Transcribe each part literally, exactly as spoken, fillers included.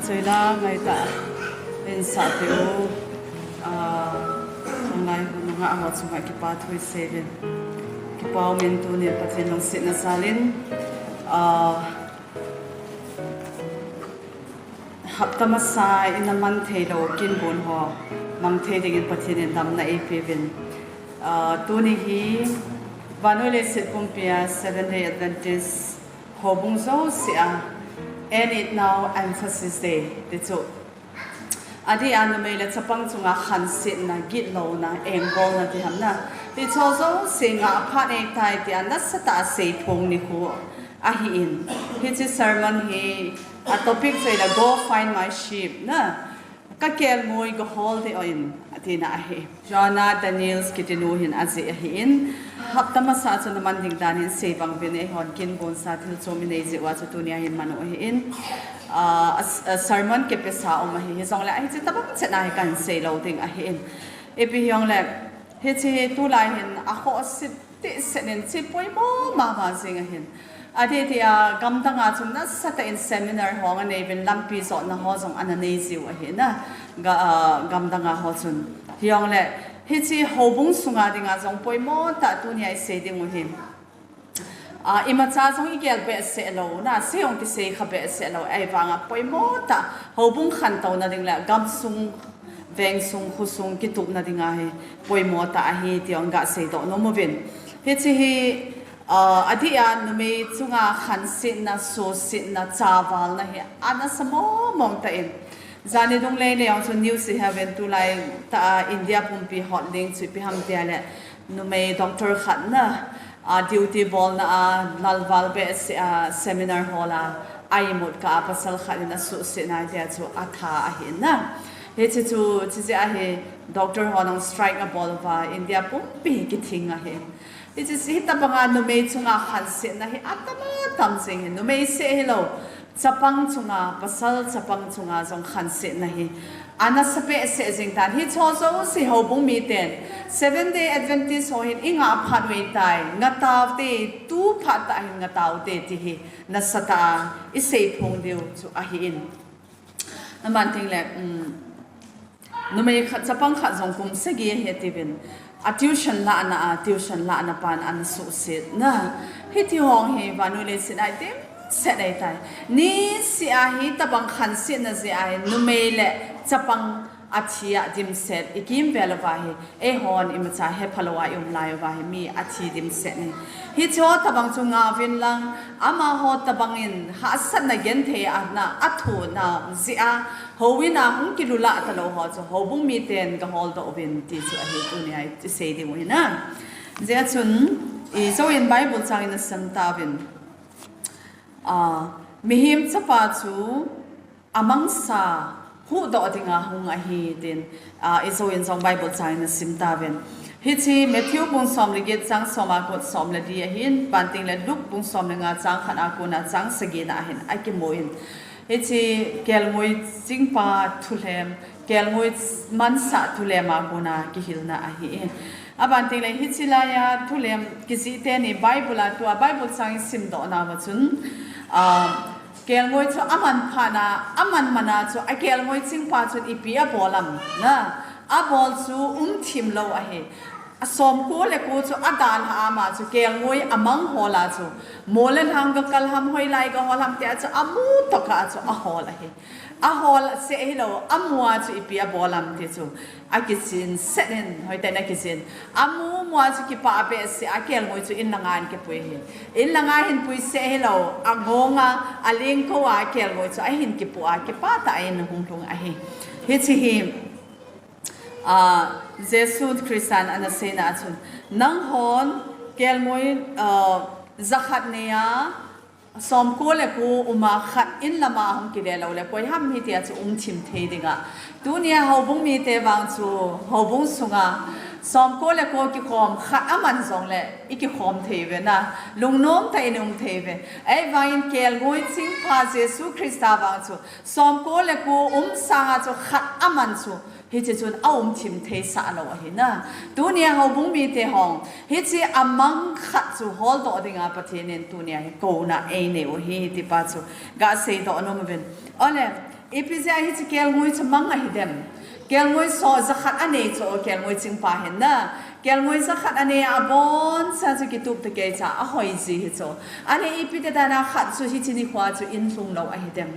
Soila ngaita in sa piu. Ngai hu nunga ho chunga kipa thu isei vin. Kipa umin tunin Pathen lungsetna jalin. Hapta masa ina man thei lou kin gon ho mang thei dingin Pathen in damna eipe vin. Tuni hi vannoi leiset pumpia Seventh Day Adventist houbung jousea End It Now Emphasis Day ti chu. Adeh a numei le chapang chunga khansetna, gitlouna, engbolna ti ham na. Ti cho jouse ngah phat eitai tia nasatah a seiphong nikho ahin. Hiche sermon hi a topic chu ahile Go Find My Sheep na. Ka kelngoi gahol ding in atina ahi. Joanna Daniels kitinu hin ajih ahin. Hapta masa chu naman ding dan hin sei bang vin eihon kin gonsa thil chom inei jeh uva chu tunia hin manu ahin. Sermon kipesa um ahi, hijongle hiche tabang chetna hi kahin sei lou ding ahin. Ipi hijongle hiche hi tulai hin akhoh sit tihset in hiche poimo mama jing ahin. Adeh tia gamdanga chun nasatah in seminar ho anei vin lampi jotna ho jong ana nei jiu ahi na. Gamdanga ho chun. Hijongle hiche houbung sunga dinga jong poimo tah tunia isei dingu hi. Imacha jong igel behseh lou na, sei jong kisei kha behseh lou, ahivanga poimo tah houbung khantouna ding le gamsung, vengsung, khosung kitupna dinga hi poimo tah ahi ti jong gasei doh nom uvin. Hiche hi adeh a numei chunga khansetna, sosetna, chavalna hi ana sa mongmong tah in. Jani dunglei nei jong chu news iheuvin tulai tah a India pumpi hot ding chu ipi ham tia le numei doctor khat na duty bolna a lalval behseh a seminar hall a a imut kah a pasal khat in asuhset nai tia chu atha ahi na. Hiche chu chijeh a hi doctor hon jong strike abol uva India pumpi kithing ahi. Hiche hitabanga numei chunga khansetna hi atam atam jing hi, numei seh hilou, chapang chunga, pasal chapang chunga jong khansetna hi ana sa behseh jing tan. Hicho jouse houbung miten Seventh Day Adventist ho hin ingah phat u ahitai, ngah taute, tu phat tah hin ngah taute ti hi nasatah a iseiphong diu chu ahin. Aman tengle numei khat chapang khat jong kum sagi ahi tiuvin, a tuition lahna a tuition lahna pan ana suhset na. Hiti ho hi vannoi leiset a idimset ahitai. Niseh a hitabang khansetna jeh a hi numei le chapang athi a dimset ikimvel uva hi eihon imacha hephalou a ium lai uva hi mi athi dimset ahi. Hicheho tabang chu ngah uvin lang, amaho tabang in hahsatna genthei a na athohna jeh a houin a hung kilulah talou ho chu houbung miten gahol doh uvin ti chu ahi tunia isei dingu hi na. Hijeh chun ijou in Bible chang in nasim tauvin. Mihem Chapa chu amangsa huhdoh dinga hung ahi tin ijou in jong Bible chang in nasim tauvin. Hiche Matthew bung som le get chang som a kon som le li ahin, aban tengle Luke bung som le nga chang khat a kona chang sagi na ahin akimun. Hiche kelngoi chingpa thulem, kelngoi mansah thulem a kona kihilna ahi. Aban tengle hiche laiya thulem kijih teni Bible a tua Bible chang isimdoh nauva chun kelngoi chu aman phat na, aman man a chu akelngoi chingpa chun ipi abol am na, abol chu umthim lou ahi. Asomko le ko chu adalhah a ama chu kelngoi amang hol a chu, mol le lhang gakal ham, hoilai gahol ham tia chu amu tokah a chu ahol ahi. Ahol seh hilou, amu a chu ipi abol am ti chu akichen set in, hoitah in akichen. Amu mu a chu kipah behseh a kelngoi chu inlanga ahin kipui ahi. Inlanga ahin pui seh hilou, angonga, alengkou a kelngoi chu ahin kipu a kipah tah a in ahung lhung ahi. Hiche hi Jesu Christan ana seina a chun, nanghon kelngoi jakhat nei a, somko le ko um a khat inlama ahung kile lou le koi ham hitia chu umthim thei dinga. Tunia houbung mite vang chu houbung sunga somko le ko kikhom khat aman jongle ikikhom thei uve na, lungnom tah in um thei uve. Ahivangin kelngoi chingpa Jesu Christa vang chu somko le ko um sanga chu khat aman chu hiche chun aumthim theisah lou ahi na. Tunia houbung mite hon hiche amang khat chu holdoh dinga Pathen in tunia hi kouna einei u ahi ti pa chu gasei doh nom uvin. Ole, Ipi jeh a hiche kelngoi chu mang ahi dem? Kelngoi so jakhat anei chu kelngoi chingpa hin na. Kelngoi jakhat anei a abon cha chu kitup ta kei cha ahoi ji hi chu. Ahile ipi ti dan a khat chu hiche nikho a chu in lhung lou ahi dem?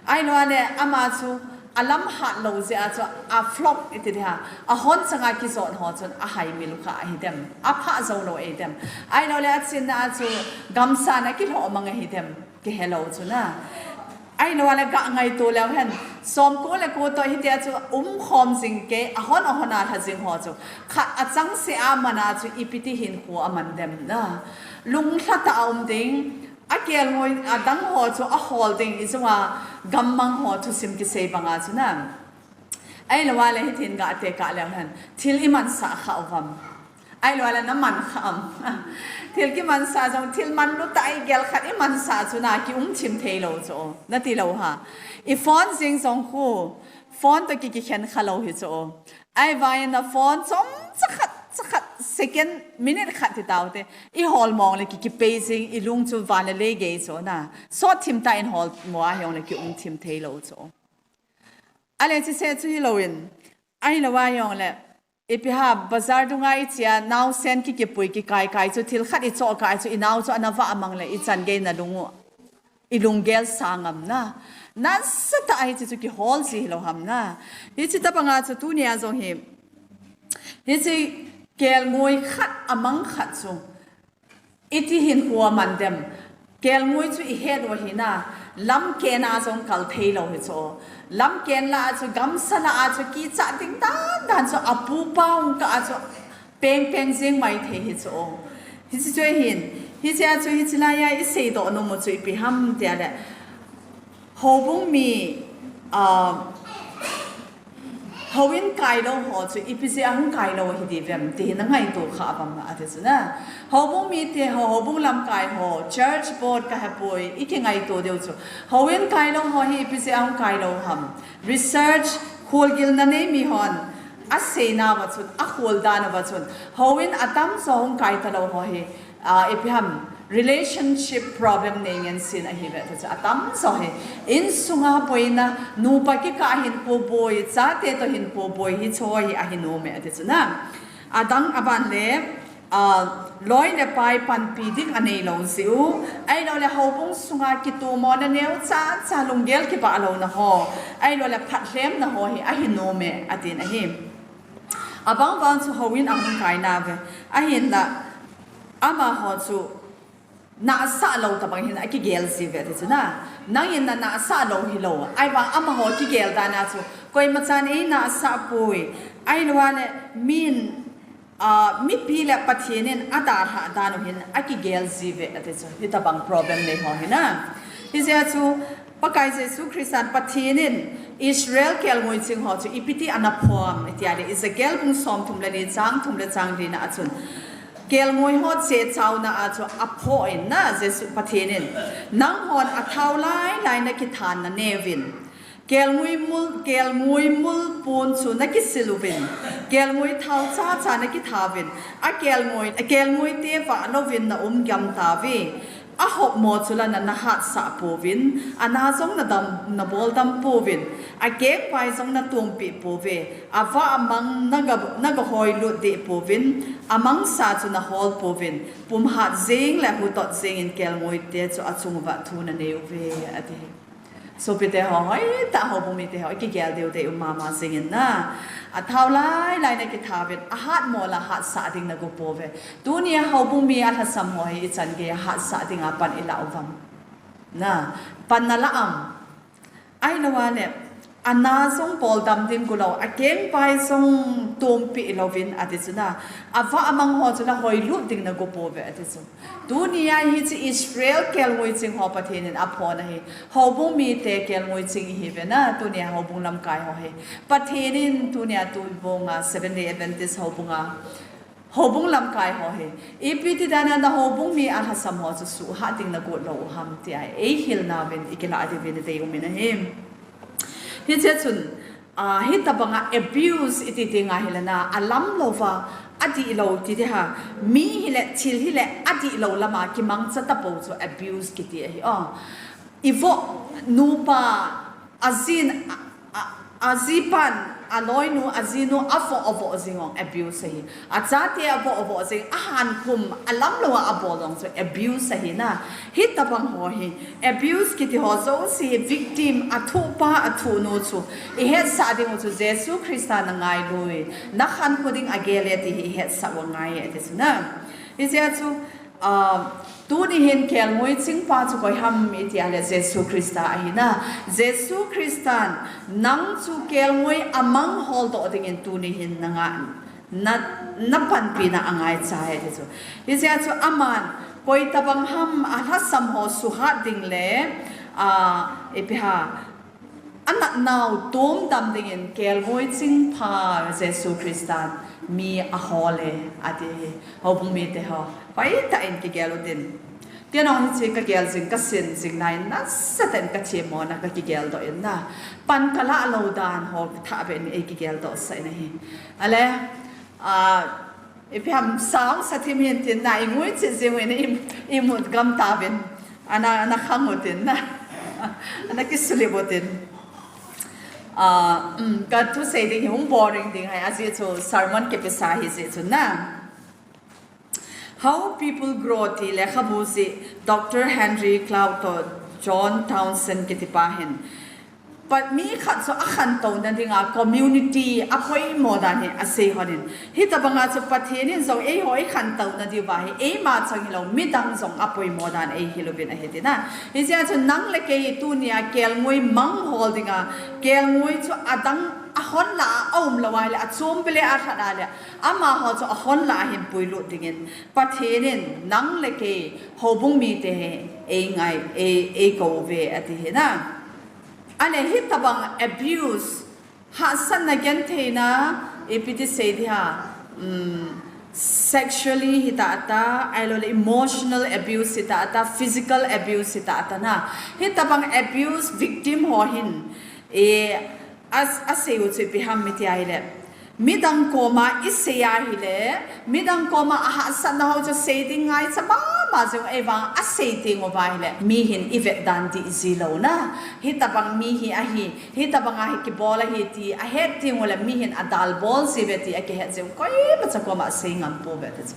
Ahilou le ama chu alam hat lou jeh a chu a flop iti dia, ahon changa kijot ho chun ahaimil kha ahi dem? Aphah jou lou ahi dem? Ahilou le achinna a chu gamsa na kilhoh mang ahi dem? Kihe lou chu na. Ahilou le ga ngaito leu hen. Somko le ko toh hitia chu umkhom jing kei, ahon ahon a lha jing ho chu. Khat achangseh a man a chu ipi ti hinkho aman dem na. Lunglha tah a um ding, akelngoi adang ho chu ahol ding, ijeh a gammang ho thusim kisei banga chu na. Ahilou le hitin ga tekah leu hen. Thil imansah kha uvam? Ahilou le naman kha am? Thil kimansah jong, thil manlu tah a igel khat imansah chu na kium thim thei lou chu. Nati lou ha? I phone jing jong khu, phone toh ki, kikhen kha lou hi chu. Ahivangin na phone chomcha khat, cha khat, second, minute khat ti taute. Ihol mong le ki, kipei jing, ilung chu van le lei gei chu na. Sot thim tah in hol mo a hijong le kium thim thei lou chu. Ahile hiche chu hilouvin. Ahilou a hijong le, ipi ham, bazar dunga iche a naosen ki, kipui kikai kai chu thil khat ichoh kah chu inao chu ana vah mang le ichan gei nalung u, ilunggel sang am na? Nasatah a hiche chu kihol ji hilou ham na? Hiche tobanga chu tunia jong hi, hiche kelngoi khat amang khat chu iti hinkho aman dem? Kelngoi chu ihet u ahi na, lamken a jong kal thei lou hi chu. Lamken lah a chu, gamsa lah a chu kichat ding dan dan chu apu pa hung kah a chu peng peng jing mai thei hi chu. Hiche chu ahin, hiche a chu hiche lai a isei doh nom u chu ipi ham tia le, houbung mi, ah, houin kai lou ho chu ipi jeh a hung kai lou ahi diu vem ti hi na ngaito kha uvam ati chu na. Houbung mite ho, houbung lamkai ho, church board ka hepoi, iki ngaito diu chu. Houin kai lou ho hi ipi jeh a hung kai lou ham? Research, kholgilna nei mi hon asei nauva chun, akhol dan uva chun, houin atamjo hung kai talou ho hi, ah, ipi ham, relationship problem nei ngen sin ahi ve ti chu. Atamjo hi insunga boina, nupa kikah a hinkho boi, chate toh hinkho boi, hiche ho hi ahi nom e ati chu na. Adang aban le, ah, loi le pai panpi ding anei lou jeh u, ahilou le houbung sunga kitomona neocha cha, lunggel kibah louna ho, ahilou le phatlhemna ho hi ahi nom e atin ahi. Abang bang chu houin ahung kai nauve. Ahinla amaho chu nahsah lou tobang hin akigel ji uve ti chu na. Nangin na nahsah lou hilou, ahivang amaho kigel dan a chu koimachan einahsah poi. Ahilou le min, ah, mipi le Pathen in adalhah dan u hin akigel ji uve ati chu. Hitobang problem nei ho hi na. Hijeh a chu Pakai Jesu Christan Pathen in Israel kelngoi ching ho chu ipi ti ana pho am tia le, Ezekiel bung somthum le li chang thum le chang li na a chun, kelngoi ho chechauna a chu apho in na, Jesu Pathen in, nanghon athao lai lai na kithan naneuvin, kelngoi mul, kelngoi mul pon chu nakisil uvin, kelngoi thao cha cha nakithauvin, akelngoi, akelngoi te vah louvin naum gam tauve. Ahop mo chu la na, nahatsah pouvin, ana jong nadam, naboldam pouvin, akengpai jong natompi pouve, avah mang naga, naga hoilut deh pouvin, amangsa chu nahol pouvin, pumhat jeng le hutot jeng in kelngoi te chu achung uva thu nanei uve ati. Sopite ho, hoitah a houbung mite ho, ikigel diu dei um mama jing in na. Athao lai lai nakithauvin, ahat mo la hatsah ding nago pouve. Tunia houbung mi alhasam ho hi ichan gei a hatsah dinga pan ilah uvam? Na, pan nalah am? Ahilou le, ana jong boldam ding golou, akengpai jong tompi louvin ati chu na. Avah mang ho chu la hoilut ding nago pouve ati chu. Tunia hiche Israel kelngoi ching ho Pathen in aphona hi, houbung mite kelngoi ching ihiuve na, tunia houbung lamkai ho hi. Pathen in tunia tubonga Seventh Day Adventist houbunga, houbung lamkai ho hi, ipi ti dan a na houbung mi alhasam ho chu suhhat ding nagot lou u ham tia eihil nauvin ikilah diuvin idei um in ahi. Hiche chun, ah, hitobanga abuse iti ti ngai hile na, alam louva, adihlou ti ding ham, mi hile, thil hile, adihlou lama kimangcha tapou chu abuse kiti ahi. Oh, ivoh nupa, Ajin, a, a, ajipan, aloinu, ajinu, avoh, avoh jing jong abuse ahi. Achate avoh, avoh jing, ahankhum, alamlou a abol jong chu abuse ahi na. Hitabang ho hi, abuse kiti ho jouse hi victim, athuhpa, athuhnu chu ihetsah diu chu Jesu Christa nangailu, nakhankho ding agel e ti hi ihetsah u angai e ati chu na. Hijeh a chu, ah, tuni hin kelngoi chingpa chu koi ham iti a le Jesu Christa ahi na. Jesu Christan nang chu kelngoi amang holdoh dingin tuni hin nanga, na, napanpina angaicha e ati chu. Hijeh a chu aman koitabang ham alhasam ho suhat ding le, ah, ipi ham, anatnau tomdam dingin kelngoi chingpa Jesu Christan mi ahol e ati hi. Houbung mite ho, hoitah in kigel utin. Tia nong hiche kagel jing, kasin jing nai, nasatah in kathemmona kakigeldoh in na. Pan kalah lou dan ho thahbeh in eikigeldoh sah in ahi. Ale, ah, ipi ham, sangsa thim hin tin na, ingui cheh jing uvin, i, imut gam tauvin. Ana, ana khang utin na. Ana kisulip utin. Ah, um, kathusei ding hi hung boring ding ahi, ajeh chu sermon kipehsa ahi jeh chun na. How People Grow ti lekhabu jih Doctor Henry Cloud toh John Townsend kitipa hin, Pat mi khat chu akhantouna dinga community apoimo dan hi asei lhonin. Hitabanga chu Pathen in jong eiho ikhantouna diuva hi eima chang hilou midang jong apoimo dan eihil uvin ahi tina. Hijeh a chu nang le kei tunia kelngoi mang hol dinga, kelngoi chu adang ahon lah a aum lou ahile, achom bile alhat ahile, amaho chu ahon lah a hin puilut dingin Pathen in nang le kei houbung mite hi eingai, ei, eikou uve ati hi na. Ale hitabang abuse, hahsatna gentheina, ipi ti sei diham, um, sexually hitah tah, ahilouleh emotional abuse hitah tah, physical abuse hitah tah na. Hitabang abuse victim ho hin, e, a, asei u chu ipi ham iti ahile, midang koma isei ahile, midang koma ahahsatna ho chu sei ding ngaicha mama jing, eivang asei teng uva ahile, mi hin ivet dan dih ji lou na. Hitabang mi hi ahi, hitabang a hi kibol ahi ti ahet teng ule, mi hin adalbol ji uve ti akihet jeh u, koimacha koma asei ngam pouve ti chu.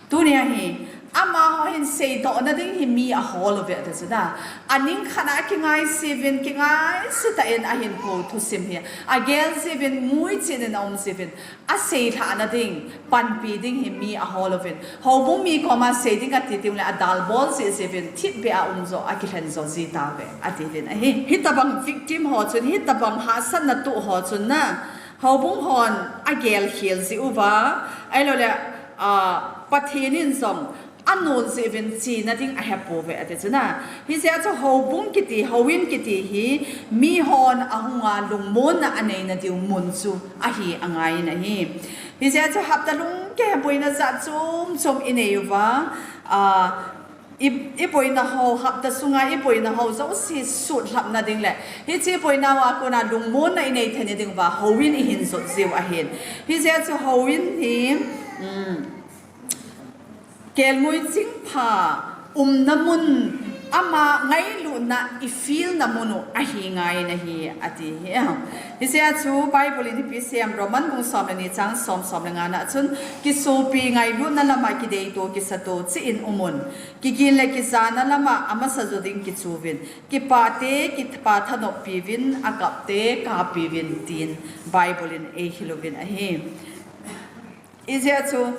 Tunia hi, amaho hin seidohna ding hi mi ahol uve ati chu na. Aning khat a kingaise uvin, kingaise tah in ahinkho thusim hi agel ji uvin, ngui chen in aum ji uvin, aseilhahna ding, panpi ding hi mi ahol uvin, houbung mi koma sei ding ati teng ule adalbol ji ji uvin, thipbeh a um jo, akilhen jo ji tauve ati uvin ahi. Hitabang victim ho chun, hitabang hahsatna toh ho chun na, houbung hon agel khel ji uva, ahilouleh, ah, Pathen in jong anol ji uvin chena ding ahepouve ati chu na. Hijeh a chu houbung kiti, houin kiti hi mihon ahunga lungmonna aneina diu mun chu ahi angaiyin ahi. Hijeh a chu hapta lungkei boina jat chom chom inei uva, ah, i, iboina ho, hapta sunga iboina ho jouse sutlhapna ding le, hiche boina uva kona lungmonna inei theina ding uva houin ihin jot jiu ahin. Hijeh a chu houin hi, um, kelngoi chingpha umna mun, ama ngailutna ifeelna mun u ahi ngaiyin ahi ati hi. Hijeh a chu Bible in ipi asei em, Roman bung som le ni chang som, som le nga na chun, kisopi ngailutna lama kideito kisato cheh in umun. Kigin le kijana lama amasa jo ding kichu uvin. Kipahte kipah thanoppi uvin, akapte kappi uvin tin Bible in eihil uvin ahi. Hijeh a chu,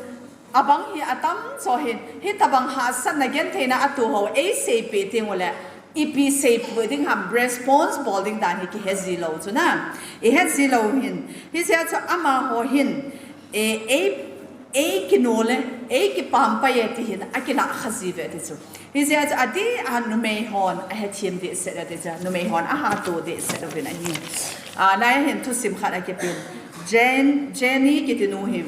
abang hi atamjo hin, hitabang hahsatna gentheina atoh ho eiseipeh teng ule, ipi seipeh ding ham, response bol ding dan hi kihe ji lou chu na. Ihet ji lou hin. Hijeh a chu amaho hin, e, ei, eikinol e, eikipampai e ti hin akilah kha ji uve ti chu. Hijeh a chu adeh a numei hon ahethem dehset uve ti chu, numei hon ahatoh dehset uvin ahi. Ah, lai hin thusim khat akipen. Jen, Jenny kiti nu hi.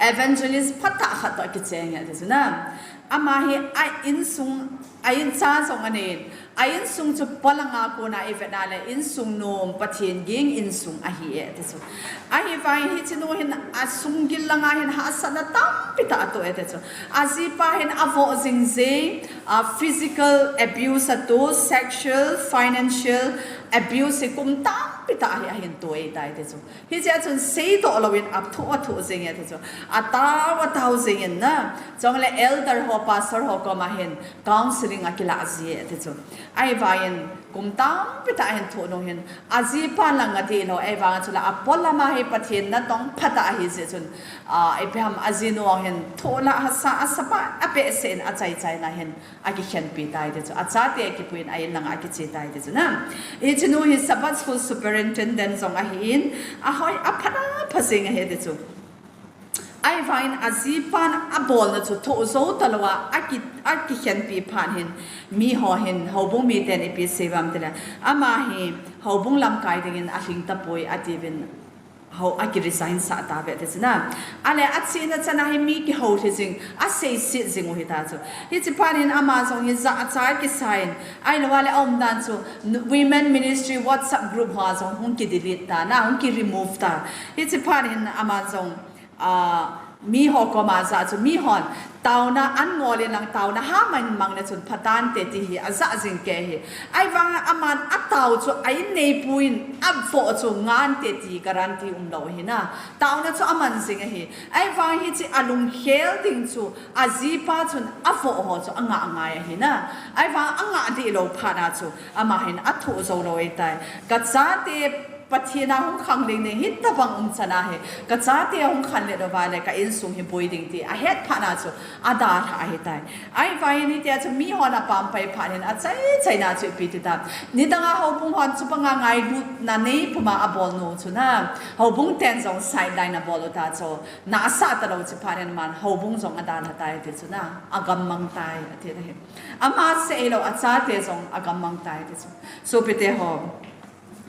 evangelist phatah khat toh akicheng e ti chu na. Ama hi a insung, a incha jong anei in, a insung chu polanga kona ivet na le insung nom Pathen ging insung ahi e ti chu. Ahivangin hiche nu hin asunggil langa hin hahsatna tampi tah atoh e ti chu. Ajipa hin avoh jing jing, a physical abuse atoh, sexual, financial abuse hi kum tampi tah hi ahin toh e tai ti chu. Hichea chun seidoh louvin athoh athoh jing e ti chu. Atao atao jingin na. Chule elder ho, pastor ho koma hin counseling akilah ji e ti chu. Ahivangin kum tampi tah ahin thoh nung hin, ajipa lang adih lou, ahivang chule apolama hi Pathen natong phatah ahi jeh chun, a, ipi ham ajinu hin thohlah hahsa asapa abehseh in achaichaina hin akikhenpi tai ti chu. Achate akipuiyin a-in langa akiche tai ti chu na. Hiche nu hi Sabbath School Superintendent jong ahin, ahoi, apha, apha jing ahi ti chu. Ahivangin ajipan abolna chu thoh jou talou a, aki, akikhenpi phat hin, miho hin, houbung miten ipi asei uvem tile, ama hi houbung lamkai dingin alhing tapoi atiuvin, hou, akiresign sah tauve ti chu na. Ale achena chana hi mi kihou lhi jing, aseiset jing u hita chu. Hiche phat hin ama jong hi jachat kisan, ahilouleh aumdan chu Women Ministry WhatsApp group hoa jong hung kidelete ta na, hung kiremove ta. Hiche phat hin ama jong, a, miho koma ajah chu, mihon taona an ngol in lang taona ha man mang le chun phatante ti hi ajah jing kei hi. Ahivang aman atao chu a-in neipuin avoh chu ngante ti guarantee umlou ahi na. Taona chu aman jing ahi. Ahivang hiche alungkhel ding chu ajipa chun avoh ho chu angah ngai ahi na. Ahivang angah dih lou phat a chu ama hin athoh jou lou ahitai. Kachate Pathen a hung khanglen ding hitabang umchan ahi. Kachate ahung khanlet uva le ka insung hi boi ding ti ahet phat a chu adalhah ahitai. Ahivangin hitia chu mihon apampai phat hin achaichaina chu ipi ti tam. Nidanga houbung hon chubanga ngailutna neipuma abol nu chu na. Houbung ten jong sideline abol u ta chu. Na asah talou chu phat hin aman houbung jong adalha tai ti chu na. Agammang tai ati na hi. Ama seh hilou achate jong agammang tai ti chu. Sopite ho.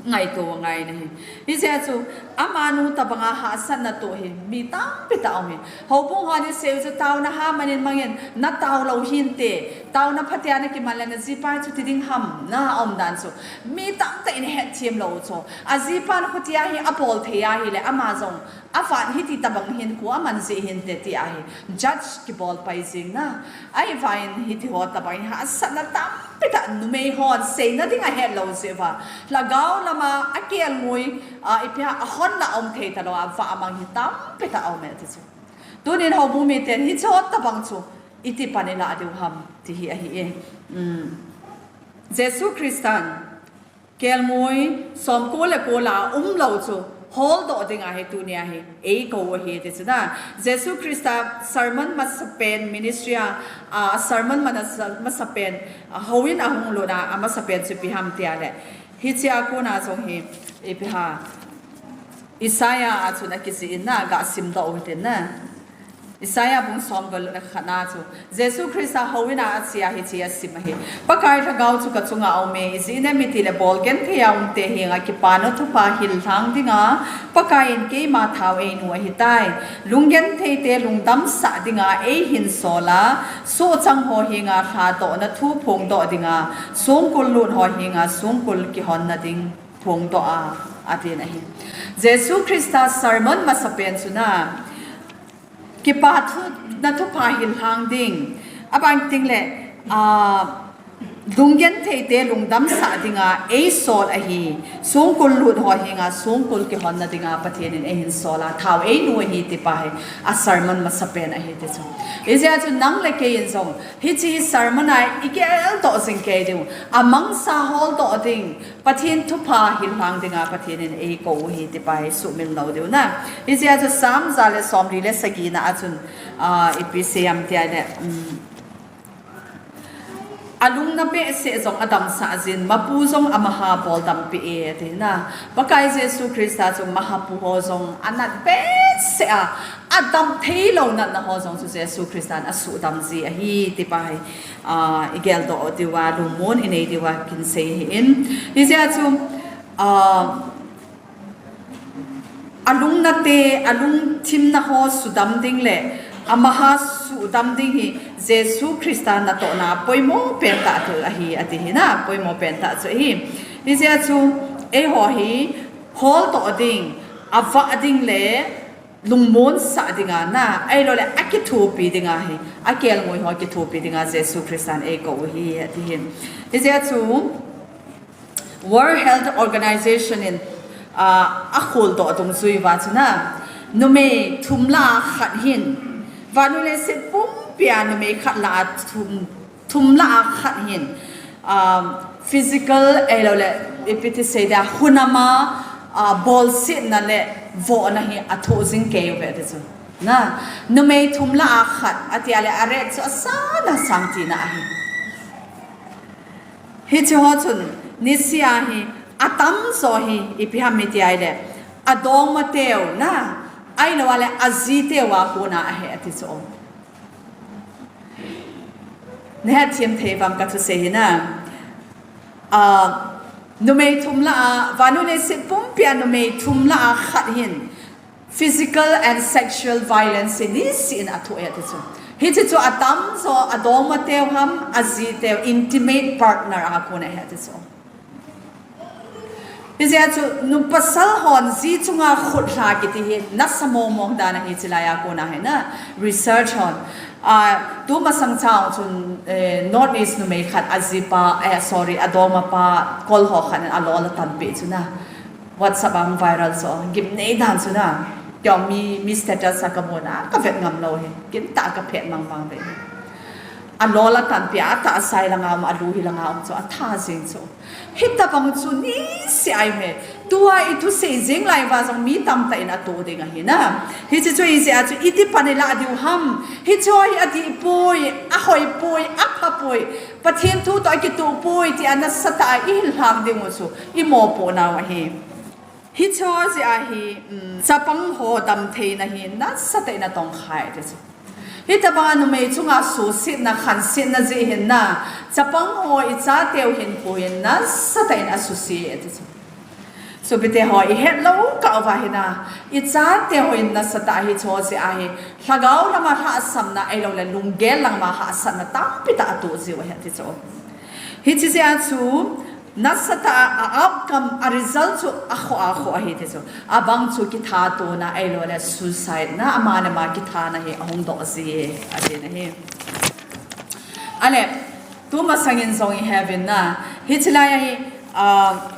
Ngaito angai na hi. Hijeh chun, amanu tabanga hahsatna toh hi, mi tampi tah aum hi. Houbung hon asei u chu taona ha man in mang in, natao lou hinte, taona phatea nakiman le najipa hi chuti ding ham, na aumdan chu. Mi tamtah in hetthem lou chu. Ajipan khutia hi abol thei ahile, ama jong, avan hiti tabang hin kho aman jeh hinte ti ahi. Judge kibol pai jing na. Ahivangin hiti ho tabang hi hahsatna tampi tah numei hon seina ding ahet lou jeh uva. Lhagao lama akelngoi, a, ipi ham ahonna aum thei talou a, vah amang hi tampi tah aum e ti chu. Tunin houbung miten hiche ho tabang chu iti pan ilah diu ham ti hi ahi e. Um. Jesu Christan Kelngoi, somko le ko lah a umlou chu, holdoh ding ahi tunia hi, eikou u ahi ti chu na. Jesu Christa sermon masapen ministry a, a, sermon mana sa-, masapen, a, houin ahung lut a, amasapen chu ipi ham tia le. Hichea kona jong hi, ipi ham. Isaiah a chun akijih in na, ga simdoh u hitin na. Isaiah bung som gal le khat na chu. Jesu Christa houin a achea hiche asim ahi. Pakai Lhagao chu kachunga aume, ijeh inem itile bolgenthei a umte henga kipana thupha hillhang dinga, Pakai in keima thao einu ahitai. Lunggentheite lungdamsah dinga eihin sol a, sohchang ho henga lhadohna thu phongdoh dinga, songkul lut ho henga songkul kihonna ding phongdoh a, atin ahi. Jesu Christa sermon masapen chu na, kipana thupha hillhang ding. Abang ting le, a, lunggentheite lungdamsah dinga eisol ahi. Songkul lut ho henga songkul kihonna dinga Pathen in eihin sol a, thao einu ahi ti pa hi, a sermon masapen ahi ti chu. Hijeh chun nang le kei in jong, hiche sermon a igeldoh jing kei diu. Amangsa holdoh ding. Pathen thupha hillhang dinga Pathen in eikou u ahi ti pa hi sumil lou diu na. Hijeh chun Psalm ja le somli le sagi na a chun, a, ipi seiyem tia le, um, alungna behseh jong adamsah jin, mapu jong amaha boldampi e, ati na. Pakai Jesu Christa chu mahapu ho jong anat behseh a, adam theilou natna ho jong chu Jesu Christa in asuhdam ji ahi ti pa hi, a, igeldoh diu a, lungmon inei diu a, kin sei ahi in. Hijeh chun, a, Alungnate, alungthimna ho sudam ding le, amaha sudam ding hi Jesu Christa natohna poimo pentah thil ahi, ati hi na, poimo pentah chu ahi. Hijeh chun, eiho hi, holtoh ding, avah ding le, lungmonsah dinga na, ahilouleh akithopi dinga hi, akelngoi ho kithopi dinga Jesu Christan eikou hi, ati hi. Hijeh chun, World Health Organization in, ah, akholdoh dungjuiva chu na, numei thum lah a khat hin, vannoi leiset pumpia numei khat lah a thum, thum lah a khat hin, um, physical, ahilouleh, ipi ti seida, hunama, ah, bolsetna le vohna hi athoh jing kei uve ti chu. Na, numei thum lah a khat, atia le a rate chu asang asang tina ahi. Hiche ho chun, nisea hi, atamjo hi, ipi ham iti ahile, adongmateu na, ahilou le, ajiteu a kona ahi ati chu. Nahet them thei uvam kathusei hi na. Ah, numei thum lah a, vannoi leiset pumpia numei thum lah a khat hin, physical and sexual violence hi niseh in athoh e ati chu. Hiche chu atamjo, adongmateu ham, ajiteu, intimate partner a kona ahi ati chu. Hijeh chun, nu pasal hon ji chunga khut lha kiti hi, nasa mong mong dan ahi chilai a kona hi na, research hon. Ah, tumasang chang chun, eh, North East numei khat ajipa, eh, sorry, adongmapa, kol ho khat in alol atanpeh chu na. WhatsApp a viral chu, gimnei dan chu na. Keiho mi, mi status a kamu na, kavet ngam lou hi. Gimtah a kaphet mang mang ve. Alol atanpeh a, atahsa hi langa um, alu hi langa um chu, atha jing chu. Hitobang chu niseh ahi me. Tua ithusei jing lai uva jong mi tamtah in atoh ding ahi na. Hiche chu ijeh a chu iti pan ilah diu ham. Hiche hi adih poi, ahoi poi, apha poi. Pathen thu toh akitoh poi tia nasatah a ihil lhang diu chu imopoh nau ahi. Hiche jeh a hi, um, chapang ho damtheina hi nasatah in atongkha e ti chu. Hitobanga numei chunga suhsetna, khansetna jeh hin na, chapang ho ichateu hin pu hin nasatah in asuse e ti chu. Sopite ho ihet lou kah uva hi na, ichateu hin nasatah hiche jeh a hi, lhagao lama lhahsamna, ahilou le lunggel lama hahsatna tampi tah atoh jiu ahi ti chu. Hiche jeh a chu, nasatah a, a outcome, a result chu akhoh akhoh ahi ti chu. Abang chu kithatona, ahilou le suicide na, ama le ama kithana hi ahung doh ji e, ati na hi. Ale, tumasang in jong ihet uvin na. Hiche lai a hi, ah,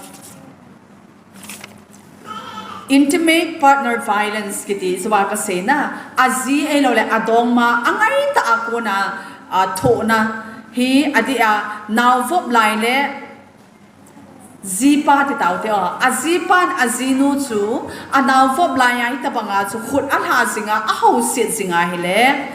intimate partner violence kiti chu a kasei na. Aji ahilou le adongma, angaitah a kona, ah, thohna hi adih a, naovop lai le, jipa ti tau te o. Ajipan ajinu chu, anaovop lai a hitobanga chu khut alha jinga, ahouset jinga ahile,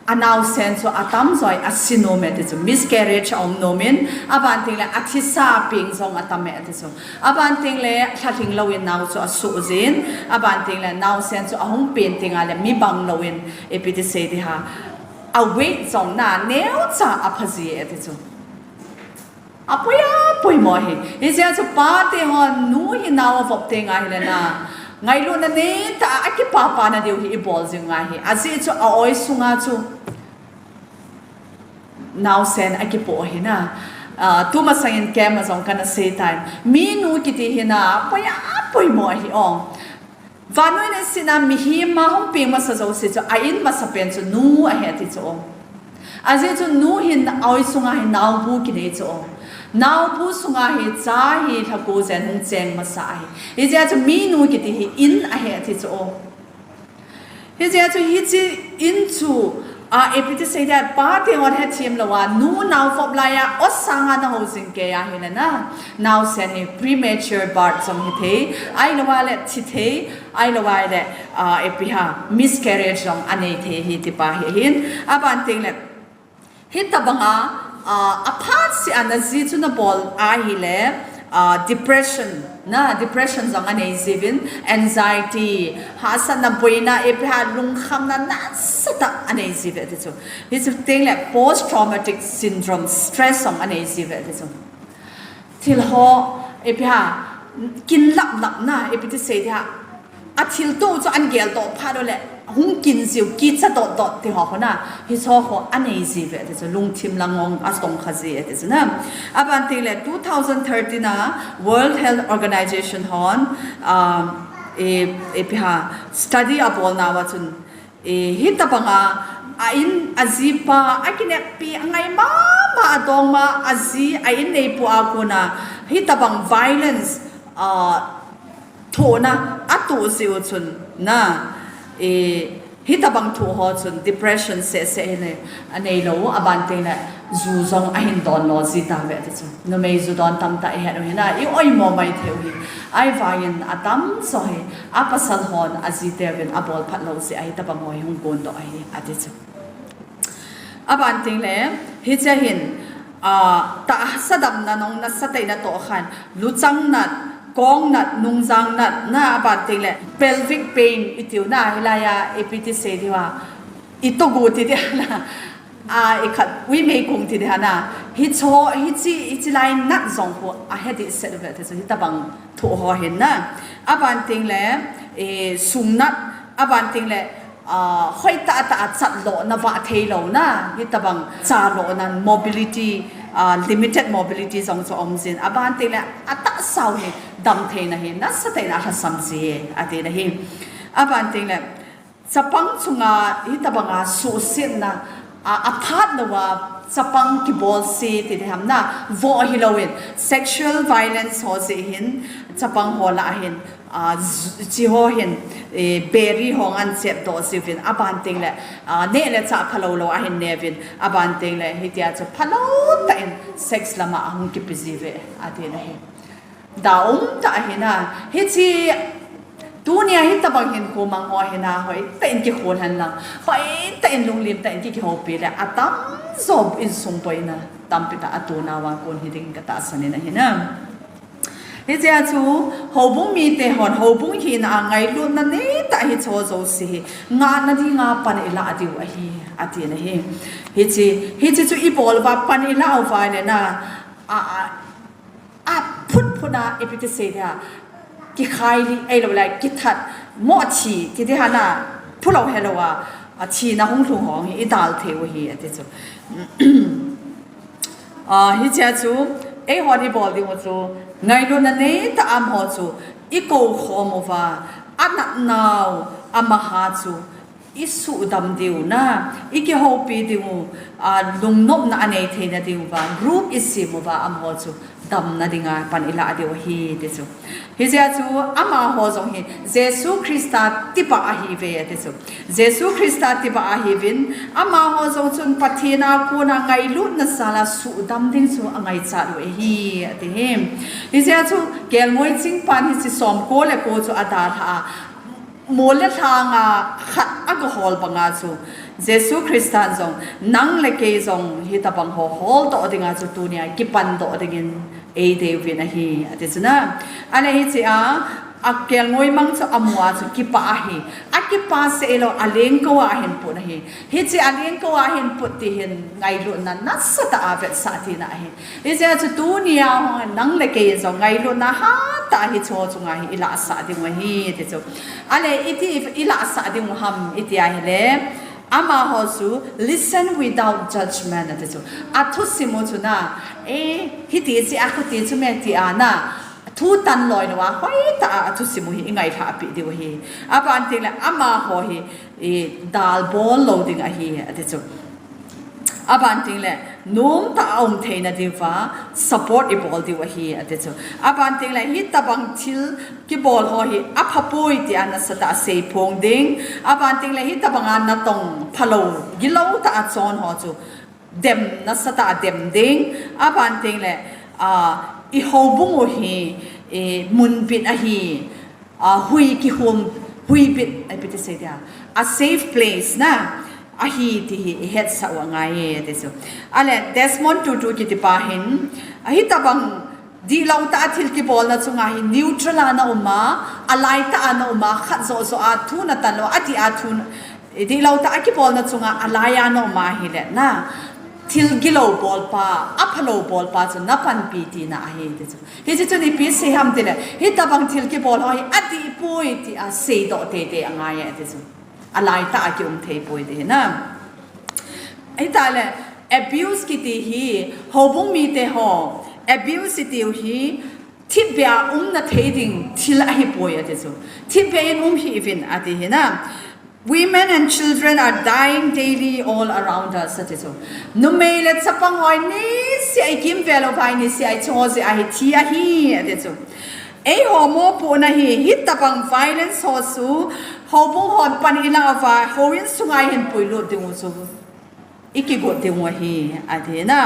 anaosen chu atamjo hi asi nom e ti chu. Miscarriage aum nom in, aban teng le athisa peng jong atam e ti chu. Aban teng le lhalhing lou in nao chu asoh jin, aban teng le naosen chu ahung pen teng a le mi bang lou in, ipi ti sei di ham. A weight jong na neocha apha ji e ti chu. Apoi apoi mo hi. Hijeh a chu pate hon nu hi nao avop teng ahile na, ngailutna neitah a kipapana diu hi ibol jing u ahi. Ajeh chu a-oi sunga chu naosen akipoh ahi na. Ah, tumasang in camp a jong kana sei tai. Minu kiti hi na, apoi apoi mo ahi o. Vannoi leiset a mihem a hung peng masa jouse chu, a in masapen chu nu ahi ati chu o. Ajeh chu nu hin a-oi sunga hi naobu kinei chu o. Naobu sunga hi cha hi lhako jen hung cheng masa ahi. Hijeh a chu minu kiti hi in ahi ati chu o. Hijeh a chu hiche in chu, a, ipi ti sei dia, pate hon hethem lou a, nu naovop lai a, o sanga nahou jing kei ahile na, naosen hi premature birth jong hithei, ahilou le thithei, ahilou le, ah, ipi ham, miscarriage jong anei thei ahi ti pa hi ahin. Aban teng le, hitobanga, ah, aphat seh a naji chu nabol ahile, ah, depression, na, depression jong anei jiuvin, anxiety, hahsatna, boina, ipi ham, lungkhamna nasatah anei jiuve ti chu. Hichu teng le post traumatic syndrome, stress jong anei jiuve ti chu. Thil ho, ipi ham, kin lap lap na, ipi ti sei di ham. A thilto chu an geldoh phat uleh hung kin jiu, kicha dotdot ti ho khu na, hiche ho anei ji uve ti chu, lungthim lang hung atong kha ji e ti chu na. Aban teng le two thousand thirteen a World Health Organization hon, um, e, e, ipi ham, study abol nauva chun, e, hitabang a, a in, a jipa, akineppi, angai mama, adongma, aji, a in neipu a kona, hitabang violence, a, thohna atoh jiu chun na, e, hitabang thoh ho chun depression seh seh hi nei, anei lou, aban teng le ju jong ahin don lou ji tauve ti chu. Numei ju don tamtah ihet u hi na, i oimo mai thei u hi. Ahivangin atamjo hi, apasal hon aji teuvin abol phat lou jeh a hitabang ho hi hung kondoh ahi, ati chu. Aban teng le, hiche hin, a, tahsa damna nung nasatah in atoh khan, luchang nat, kong nat, nungjang nat, na aban teng le, pelvic pain itiu na, hilai a, ipi ti sei diu ham, itogu ti ding ham na, a, ikhat, uimei kung ti ding ham na, hicho, hiche, hiche lai nat jong khu, ahe dehset uve ti chu, hitabang thoh ho hin na, aban teng le, e, sung nat, aban teng le, a, hoitah tah a chat lohna, vah thei louna, hitabang cha lohna, mobility, a, limited mobility jong chu aum jin. Aban teng le atahsa u hi damtheina hi nasatah in alhasam ji e, ati na hi. Aban teng le chapang chunga hitabang a suhsetna, a, aphat louva chapang kibol se ti ding ham na, voh hilouvin, sexual violence ho jeh hin, chapang ho lah a hin, a, j-, chi ho hin, e, beri ho ngan chep doh jiuvin, aban teng le, a, neh le chah phalou lou ahin neuvin, aban teng le, hitia chu phalou tah in sex lama ahung kipe jiuve, ati na hi. Daum tah ahi na, hiche, tunia hitabang hinkho mang ho ahi na, hoitah in kikhol hen lang, hoitah in lunglim tah in ki, kihoupi le, atamjo insung boina tampi tah atoh nauva kon hiding katahsan in ahi na. Hichea chu, houbung mite hon, houbung hina a ngailutna neitah hiche jouse hi, ngahna dinga pan ilah diu ahi, ati na hi. Hiche, hiche chu ibol uva pan ilah uva le na, a, a, aphut phut a, ipi ti sei dia, kikhai lih, ahilou le, kithat, mo thi, ti ding ham na, phulou helou a, a thina hung lhung ho hi, idal thei u ahi, ati chu. A, hichea chu, eihon ibol diu chu, ngailutna neitah a amaho chu, ikou khom uva, anatnau, amaha chu, isuhdam diu na, ikihoupi diu, a, lungnopna anei theina diuva, group isem uva, amaho chu, damna dinga pan ilah diu ahi, ti chu. Hichea chu, amaho jong hi, Jesu Christa tibah ahiuve, ati chu. Jesu Christa tibah ahiuvin, amaho jong chun Pathen a kona ngailutna jal a suhdam ding chu angaichat u ahi, ati hi. Hichea chu, kelngoi chingpan hiche som ko le ko chu adalha a, mol le lhang a khat agahol banga chu, Jesu Christan jong, nang le kei jong hitabang ho holdoh dinga chu tunia kipandoh dingin eidei uvin ahi, ati chu na. Ahile hichea, akelngoi mang chu amu a chu kipah ahi. Akipah seh hilou, alengkou a ahin put ahi. Hiche alengkou a ahin put ti hin ngailutna nasatah a vetsah tina ahi. Hichea chu tunia nang le kei jong ngailutna hatah hiche chunga hi ilahsah diu ahi, ti chu. Ahile iti ilahsah diu ham iti ahile, amaho chu listen without judgment, ati chu. Athusim u chu na, e, hiti chu, akhuti chu me ti a na, thu tan loi louva, hoitah a athusim u hi ingailhahpi diu ahi. Aban teng le amaho hi, e, dalbol lou ding ahi, ati chu. Aban teng le, nomtah a um theina diuva, support ibol diu ahi, ati chu. Aban teng le, hitabang thil kibol ho hi, aphapoi tia nasatah a seiphong ding. Aban teng le, hitabang a natong phalou, gilou tah a chon ho chu, dem nasatah a dem ding. Aban teng le, a, ihoubung u hi, e, munbit ahi. A, hui kihum, huibit, ipi ti sei dia, a safe place na, ahi ti hi ihetsah u angai e, ti chu. Ahile, Desmond Tutu kiti pa hin, hitabang dihlou tah a thil kibolna chunga hi neutral a na um a, alai tah a na um a, khat joh joh a thu natan lou, adih a thu, dihlou tah a kibolna chunga alai a na um ahile na, Thil gilou bolpa, aphalou bolpa chu napanpi tina ahi ti chu. Hiche chun ipi sei ham tile, hitabang thil kibol ho hi adihpoi tia seidoh teitei angai e ti chu. Alaitah a kium theipoi ti hi na. Hitale, abuse kiti hi, houbung mite ho, abuse itiu hi, thipbeh a umna thei ding thil ahipoi ati chu. Thipbeh in um hih uvin ati hi na. Women and children are dying daily all around us ati chu. Numei le chapang ho hi niseh a ikimvel uva hi niseh a icho jeh a hi thi ahi ati chu. Eiho mopohna hi, hitabang violence ho chu, houbung hon pan ilah uva, houin sunga ihin puilut diu chu ikigot diu ahi ati na.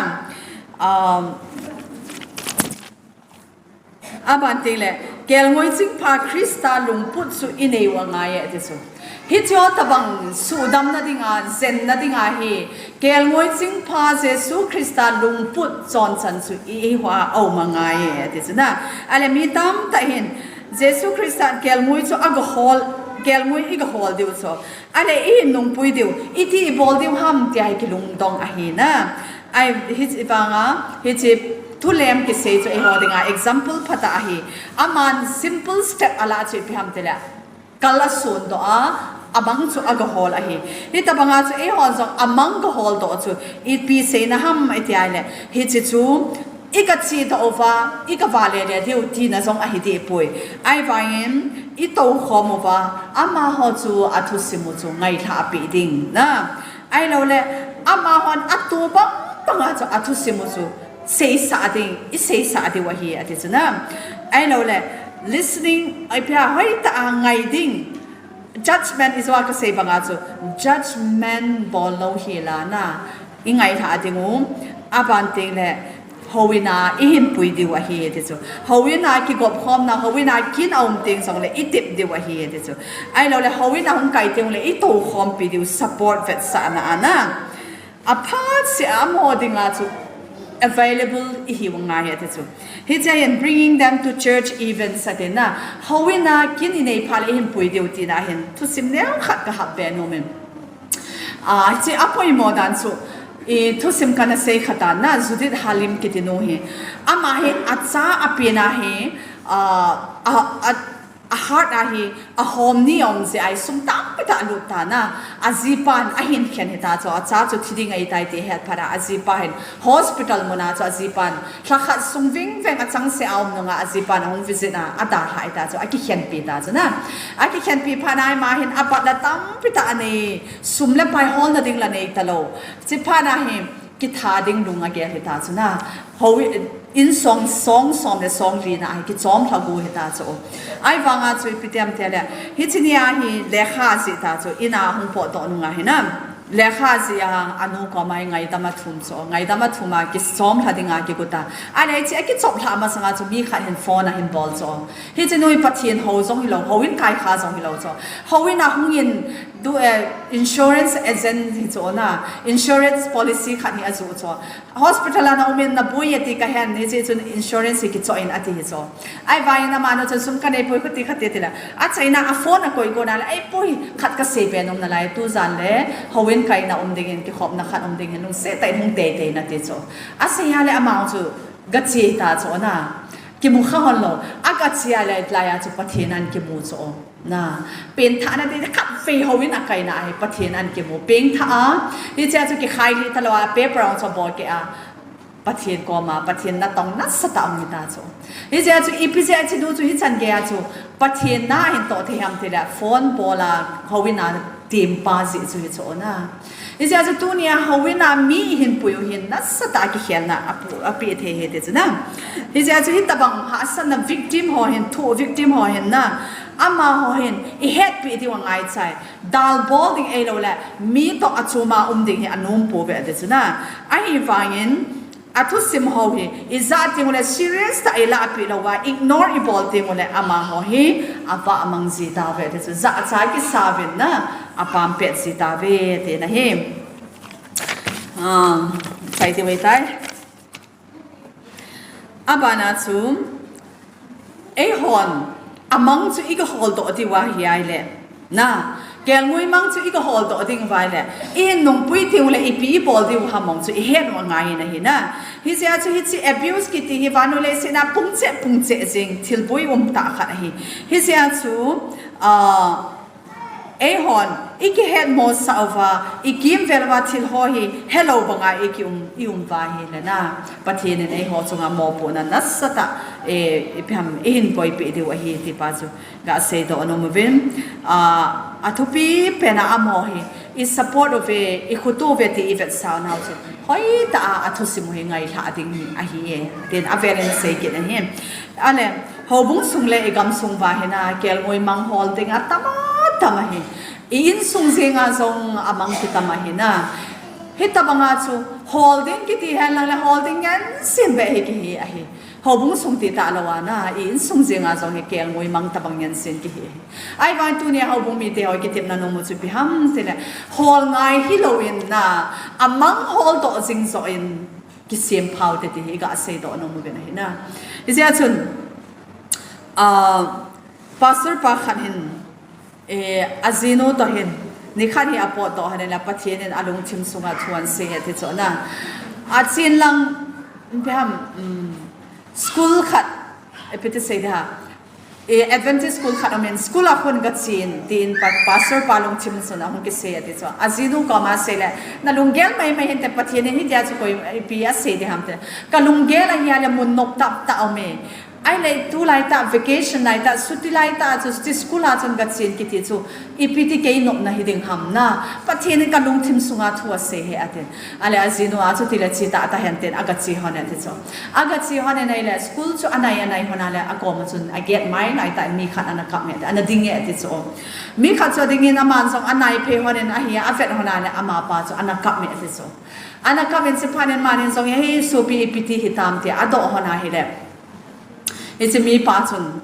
Aban tengle, kelngoi chingpha Christa lungput chu inei u angai e ati chu. Hiche ho tabang suhdamna dinga, jenna dinga hi, kelngoi chingpha Jesu Christa lungput chonchan chu i, eiho a aum angai e ati chu na. Ale mi tamtah hin, Jesu Christa kelngoi chu agahol, kelngoi igahol diu chu. Ale ihin nungpui diu, iti ibol diu ham tia hi kilungdong ahi na. Ai, hiche vanga, hiche thulem kisei chu eiho dinga example phatah ahi. Aman simple step ala chu ipi ham tile, kal asundoh a, amang chu agahol ahi. Hitabanga chu eiho jong amang gaholdoh chu ipi seina ham iti ahile, hiche chu igachedoh uva, igavalele diu tina jong ahidehpoi. Ahivangin itoukhom uva, amaho chu athusim u chu ngailhah peh ding na. Ahiloule, amahon atoh bang banga chu athusim u chu seisah ding, iseisah diu ahi ati chu na. Ahiloule, listening, ipi ham hoitah a ngai ding. Judgment ijo a kasei banga chu, judgment bol lou hela na, ingailhah diu, aban tengle, houin a ihin pui diu ahi ti chu. Houin a kigopkhomna, houin a kin aum teng jongle itep diu ahi ti chu. Ahiloule, houin a hung kai tengle itoukhompi diu, support vetsahna a na. Aphat seh a amaho dinga chu available ihiu angai e ati chu. Hiche hin bringing them to church events ati na. Houin a kin inei phat le ihin pui diu tina hin thusim neokhat kahap be nomin. Hiche apoimo dan chu, thusim kana sei khat a na, Judith Halim kiti nu hi. Ama hi acha apena hi, a, a, a, a heart a hi, ahom ni aum jeh a hi sum tampi tah alut tan a, ajipan ahin khen hita chu, acha chu thi ding ahitai ti ahet phat a, ajipa hin hospital mun a chu ajipan lhakhat sung vingveng achangseh a um nunga ajipan ahung visit a, adalhah hita chu, akikhenpi ta chu na. Akikhenpi phat a ima hin apat la tampi tah anei, sum le pai holna ding la nei talou. Hiche phat a hi, kitha ding lung agel hita chu na. Houin song, song som le song li na hi kichom lha gu hita chu. Ahivanga chu ipi ti ham tile, hiche nia hi lekha ajih ta chu, in a hung potdoh nunga hi na. Lekha ajih a, anu koma hi ngaidam athum chu, ngaidam athum a kichom lha dinga kigot a. Ahile hiche akichop lhah masanga chu mi khat hin phone ahin bol chu. Hiche nu hi Pathen hou jong hilou, houin kaikha jong hilou chu. Houin a hung in, du, eh, insurance agent hi chu na, insurance policy khat hi ajoh chu. Hospital a na um in naboi e ti kahen, hiche chun insurance hi kichoh in ati hi chu. Ahivangin amanu chun sum kaneipoi khuti khat ti tile, achaina a phone akoi kona le, eipoi, khat kasei be nom nalai, tujan le houin kaina um dingin, kikhopna khat um dingin, lungset tah in hung teitei in ati chu. Asei a le amau chu gache ta chu na. Kimu kha hon lou, agache a le laiya chu Pathen ahin kimu chu. Na, pengthahna ti khatvei houin akaina a hi Pathen ahin kimu. Pengthah a, hichea chu kikhailih talou a, paper a chu abol keh a, Pathen koma, Pathen natong nasatah a um hita chu. Hichea chu ipi jeh a hiche nu chu hichan geiya chu Pathen na ahin toh thei ham tile, phone bol a, houin a tempa jeh chu hi chu na. Hichea chu tunia houin a mi ihin pui u hin nasatah a kikhelna apu, apeh thei ahi ti chu na. Hichea chu hitobang hahsatna victim ho hin, thuh victim ho hin na, amaho hin ihetpeh diu angaichai. Dalbol ding ahilouleh mi toh achoma um ding hi anompouve ti chu na. Ahivangin athusim ho hi ijah tenguleh serious tah a ilahpeh louva, ignore ibol tenguleh amaho hi avahmang ji tauve ti chu. Jahcha kisauvin na, apam pet ji tauve tina ahi. Ah, chai ti mai tai. Abana chu, eihon amang chu iga holdoh diu ahi ahileh, na, Kelngoi mang chu i ga hol doh ding vai le, i hin nungpui diu le, ipi i bol diu ham mong chu i het u angai in ahi na. Hijeh a chu hiche abuse kiti hi vannoi leiset a pungcheh pungcheh jing thilboi um tah khat ahi. Hijeh a chu, ah, eihon i kihet mosah uva, i kimvel uva thil ho hi helou banga i ki um, i um uva ahile na, Pathen in eiho chunga mopohna nasatah, eh, ipi ham, i hin koipeh diu ahi ti pa chu ga seidoh nom uvin, ah, athupi pen a amaho hi i support uve, i khutu uve ti i vetsah nau chu hoitah a athusim u hi ngailhah ding ahi e, tin avel in asei kit ahi. Ale, houbung sung le i gamsung uva hi na, kelngoi mang hol ding atam atam ahi. I insung jenga jong amang kitam ahi na. Hitabanga chu hol ding kiti henlang le hol ding ngen sin beh hi kihi ahi. Houbung sung ti talou a na, i insung jenga jong hi kelngoi mang tabang ngen sin kihi ahi. Ahivang tunia houbung mite ho i kitepna nom u chu ipi ham tile, hol ngai hilou in na, amang hol doh jing joh in kisem phau te ti hi ga seidoh nom uvin ahi na. Hijeh a chun, ah, pastor pa khat hin, eh, ajinu toh hin, nikhat hi apotdoh hon in la Pathen in alungthim sunga thu ahin sei e ti chu na. Achen lang, ipi ham, um, school khat, ipi ti sei ding ham, eh, Adventist school khat um in, school a khun gachen, tin pa, pastor pa lungthim sunga hung kisei e ti chu. Ajinu koma asei le, na lunggel maimai hinte, Pathen in hitia chu koi, ipi asei ding ham ti. Ka lunggel ahi a le mun nop tah tah um e. Ahile tulai tah, vacation lai tah, chuti lai tah chu, chuti school a chun gachen kiti chu, ipi ti kei nopna hi ding ham na, Pathen in ka lungthim sunga thu asei e atin. Ale ajinu a chu tile che tah tah hen tin, aga che hon e ti chu. Aga che hon in ahile school chu anai anai hon a le akoma chun agate mai lai tah in mi khat ana kap e, ana ding e ti chu. Mi khat chu ading in aman jong anai phei hon in ahi a, avet hon a le amapa chu ana kap e ti chu. Ana kap in chephat in aman in jong, hei sopi, ipi ti hitam tia adoh hon ahile, hiche mipa chun,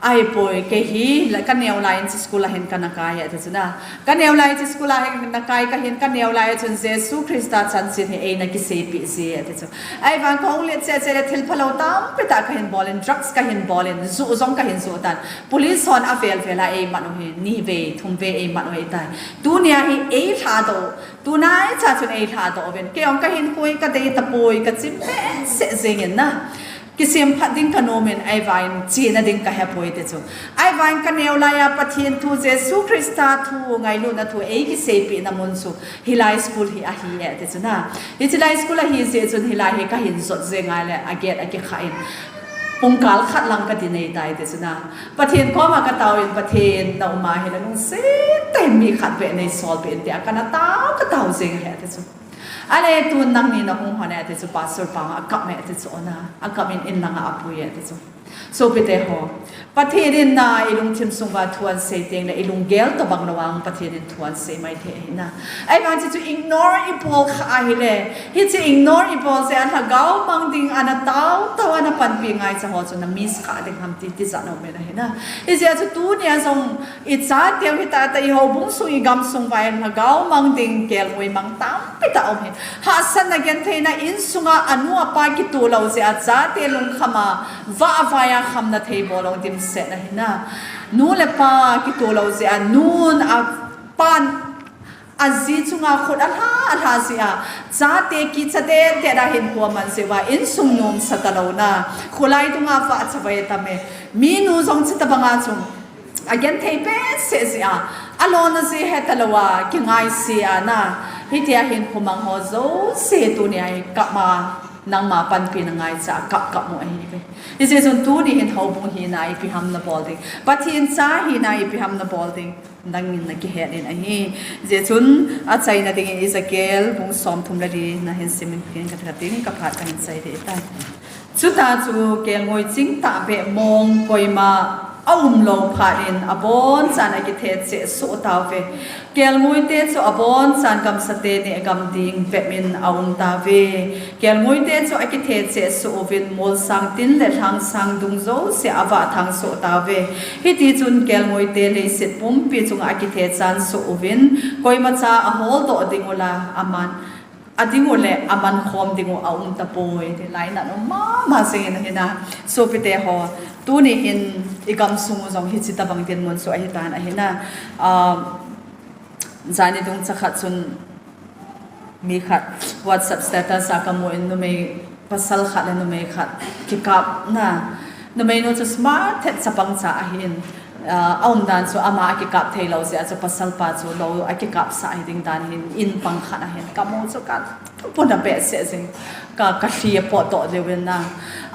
ahipoi, kei hi la, ka neo lai in hiche school a hin kana kai e ati chu na. Ka neo lai hiche school a hin kana kai, ka hin ka neo lai chun Jesu Christa chanchin hi eina kiseipeh ji e ati chu. Ahivang kahung let cheh cheh le thil phalou tampi tah kahin bol in, drugs kahin bol in, ju jong kahin ju tan. Police hon avel vel a eimat u hi, ni vei, thum vei eimat u ahitai. Tunia hi eilhadoh, tunaicha chun eilhadoh uvin. Kei jong kahin koi, kadei tapoi, kachim behseh jeng in na. Kisemphat ding kanom in, ahivangin chena ding kahepoi ti chu. Ahivangin ka neo lai a Pathen thu, Jesu Christa thu, ngailutna thu eikiseipehna mun chu hilai school hi ahi e ti chu na. Hiche lai school ahi jeh chun hilai hi kahin jot jeng a le agate akikha in, pungkal khat lang kadin ahitai ti chu na. Pathen koma katao in, Pathen na um a hile lungset tah in mi khat beh neisolpeh in tia kana tao, katao jeng e ti chu. Ale tun nangni nahung hon e ti chu, pastor pa akap e ti chu na, akap in in langa apui e ti chu. Sopite ho, Pathen in na ilungthim sunga thu ahin sei teng le ilunggel tobang louva Pathen in thu ahin sei mai thei ahi na. Ahivang hiche chu ignore ibol kha ahile, hiche ignore ibol jeh a lhagao mang ding ana tao tao ana panpi ngaicha ho chu na miss kha ding ham ti tijat nom in ahi na. Hijeh a chu tunia jong ichateu hita tah, ihoubung sung, igamsung uva hin lhagao mang ding, kelngoi mang tampi tah um hi. Hahsatna gentheina insunga anu apa kitoh lou jeh a chate lungkham a vah vai a khamna thei bol lou dimset ahi na. Nu le pa kitoh lou jeh a nun apan aji chunga khut alha alha jeh a chate kicha den den a hinkho aman jeh uva insung nomsa talou na. Kholai dunga vahcha vai tam e. Minu jong chutabanga chu agenthei behseh jeh a, alona jeh hetalouva kingaise a na. Hitia hinkho mang ho jouse tunia hi kap a, nangma panpina ngaicha a kap kap u ahiuve. Hijeh chun tuni hin houbung hina ipi ham nabol ding, Pathen cha hina ipi ham nabol ding, nangin nakihet in ahi. Hijeh chun achaina dingin Ezekiel bung somthum le li nahin simin, ken katha ding kaphat kahin chai ding tai. Chuta chu kelngoi chingtah beh mong koima aumlou phat in abonchan akithe cheh soh tauve. Kelngoite chu abonchan gamsate neh gam ding bep in aum tauve. Kelngoite chu akithe cheh soh uvin molsang tin le lhangsang dung jouse avahthang soh tauve. Hitichun kelngoite leiset pumpi chunga akithe chan soh uvin, koimacha aholdoh ding ula aman ading u le amankhom ding u aum tapoi ti lainat um mama jing in ahi na. Sopite ho, tuni hin i gamsung u jong hiche tabang dinmun chu ahi tan ahi na. Ah, jani dungcha khat chun mi khat WhatsApp status a kamu in numei pasal khat le numei khat kikap na. Numei nu chu smart thet chapang cha ahin, ah, aumdan chu ama akikap thei lou jeh a chu pasal pa chu lou akikap sah hi ding dan hin in pang khat ahin kamu chu ka puna behseh jing ka, ka lhi apot toh leu in na.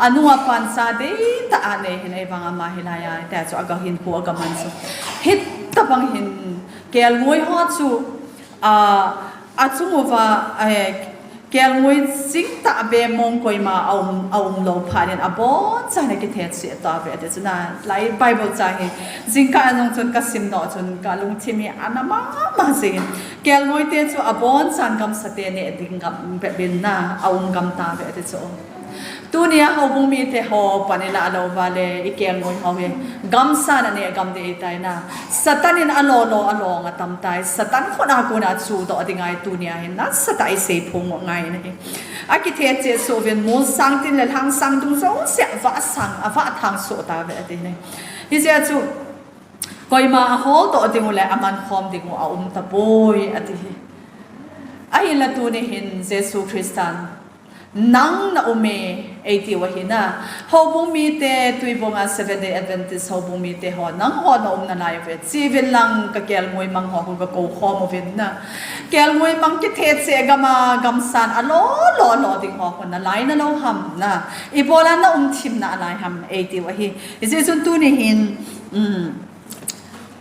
Anu apan cha deitah a nei hin ahivang ama hilai a, tia chu aga hinkho aga man chu. Hitabang hin kelngoi ho chu, ah, achung uva, eh, kelngoi jing tahbeh mong koima aum, aum lou phat in abonchan akithe cheh tauve ati chu na. Lai Bible chang hi jingkah a jong chun kasim doh chun kalungthim hi ana mama jing in. Kelngoi te chu abonchan gamsa te neh ding gam bep in na aum gam tauve ati chu. Tunia houbung mite ho pan ilah lou uva le i kelngoi ho hi gamsan aneh gam ding ahitai na. Satan in alolo along atam tai. Satan khut a kona chudoh ding ahi tunia hin nasatah a isei phongdoh ngai in ahi. Akithe cheh soh uvin, molsang tin le lhangsang dung jouse avahsang, avahthang soh tauve ati ne. Hijeh a chu koima aholdoh ding u le amankhom ding u aum tapoi ati hi. Ahinla tuni hin Jesu Christan nang na um e eitiu ahi na. Houbung mite, Tuibong a Seventh Day Adventist houbung mite ho, nangho na um nalai uve. Cheuvin lang ka kelngoi mang ho khu gakou khom uvin na. Kelngoi mang kithe cheh gam a gamsan alolo lo ding ho khu nalai nalou ham na. Ibola na um thim nalai ham eitiu ahi. Hijeh chun tuni hin, um,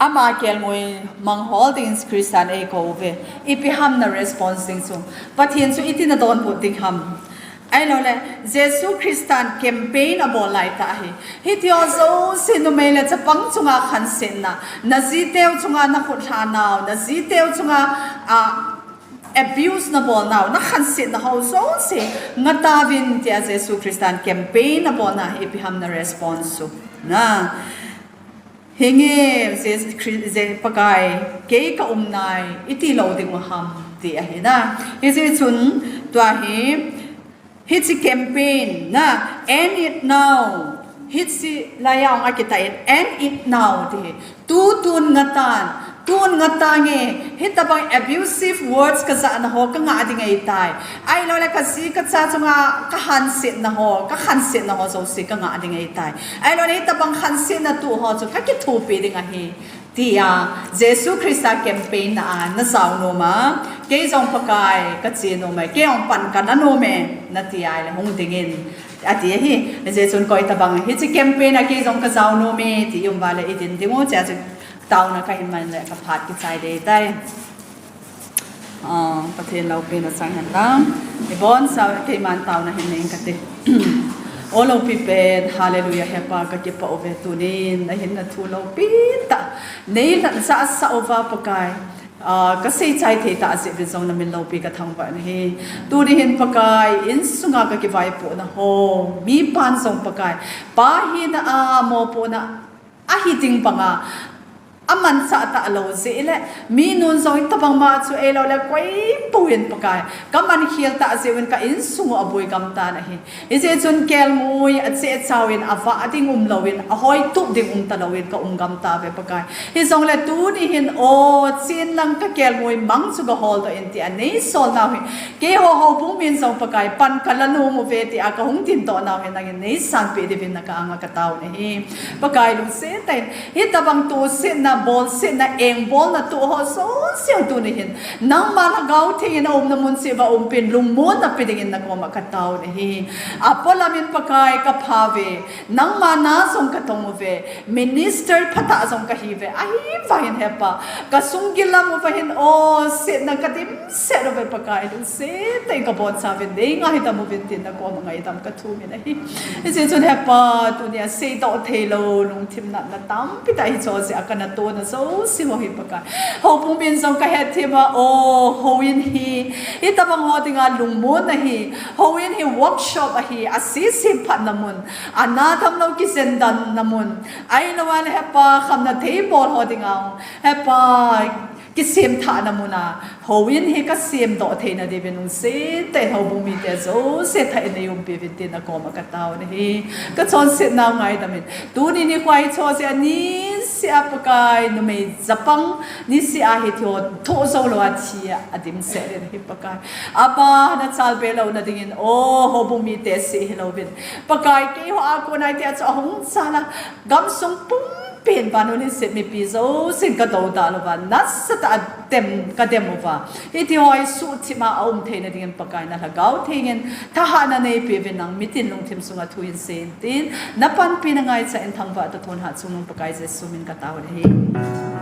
ama kelngoi mang hol dingin Christan eikou uve. Ipi ham na response ding chu. Pathen chu iti na donbut ding ham. Ahilou le, Jesu Christan campaign abol lai tah ahi. Hiti ho jouse numei le chapang chunga khansetna, na jiteu chunga na khutlha nau, na jiteu chunga, ah, abuse na bol nau, na khansetna ho jouse ngah tauvin tia Jesu Christan campaign abolna hi ipi ham na response chu. Na. Hinge, Je-, Chri-, Je-, Pakai, kei ka um nai, iti lou ding u ham, ti ahi na. Hijeh chun, tua hi, hiche campaign na, end it now. Hiche lai a hung akitah in, end it now, ti hi. Tutun ngah tan, tun ngah tange, hitabang abusive words kajahna ho kangah ding ahitai. Ahilou le kaji kacha chunga kahansetna ho, kakhansetna ho jouse kangah ding ahitai. Ahilou le hitabang khansetna tuh ho chu kakithopi ding ahi. Tia, Jesu Christa campaign na a, na jao nom a, kei jong Pakai, kache nom e, kei jong pan kana nom e, nati a le hung dingin. Ati ahi, hijeh chun koi tabang, hiche campaign a kei jong kajao nom e, ti um uva le idin ding u, chea chu taona kahin man le kaphat kichai ding tai. Ah, Pathen loupina chang hen lang. Ibonsa keiman taona hin nei ing kate. O loupi pen, hallelujah, Hepa kakipah uve tunin, nahin na thu loupi tah. Nei lhansah sah uva Pakai. Ah, kasei chai thei tah jeh uvin jong namin loupi kathangvah nahi. Tuni hin Pakai, insunga kakivaipohna ho. Mipan jong Pakai. Pa hina a mopohna ahi ding banga. Amanchah talou jeh le, mi nun jong hitabang ma chu eilou le koi pon Pakai. Kaman khel tah jeh uvin ka insung u aboi gam tan ahi. Hijeh chun kelngoi achehchau in avah ding umlou in, ahoitup ding umtalou in ka um gam tauve Pakai. Hijongle tuni hin o chin lang ka kelngoi mang chu gahol doh in tia nei sol nau hi. Keiho houbung min jong Pakai pan kala nom uve tia kahung tin doh nau hi nangin nei sanpeh diuvin na ka anga katao nahi. Pakai lungset tah in, hitabang tosetna, bolsetna, engbolna tuh ho jouse tuni hin. Nangma Lhagao Theng in aumna mun cheh uva umpin, lungmonna pe dingin nakoma katao nahi. Apolam in Pakai kapha uve, nangma na jong katong uve, minister phatah jong kahi uve, ahivangin Hepa, kasung gil lam uva hin, o, setna kadim set uve Pakai, lungset tah in kabonchauvin, nei ngaidam uvin tin nakoma ngaidam kathum in ahi. Hijeh chun Hepa, tunia seidoh theilou, lungthim natna tampi tah hiche jeh a kana tona jouse ho hi Pakai. Houbung min jong kahethem a, o, houin hi, hitabang ho dinga lungmonna hi, houin hi workshop ahi, asem phatna mun, ana damlou kijen danna mun, ahilou le Hepa, khamna thei bol ho dinga, Hepa, kisem thahna muna houin hi kasem doh theina diuvin lungset tah in houbung mite jouse thah in neiumpi uvin tin nakoma katao nahi. Kachonsetnau ngaidam in. Tuni nikho hi chonse a niseh a Pakai numei chapang niseh a hithi ho thoh jou lou a thi a adimset in ahi Pakai. Abana chalbe louna dingin, o houbung mite seh hilouvin, Pakai keiho a kona hitia chu ahung chal a, gamsung pumpi in vannoi leiset mipi jousen kadouda louva, nasatah a dem, kadem uva, hithi ho hi suhthip a aum theina dingin Pakai nalhagao theng in thahatna neipe uvin nang mitin lungthim sunga thu hin seiyin tin, napanpi nangaichat in thangvah toh thonhat chungnung Pakai Jesu min katao nahi.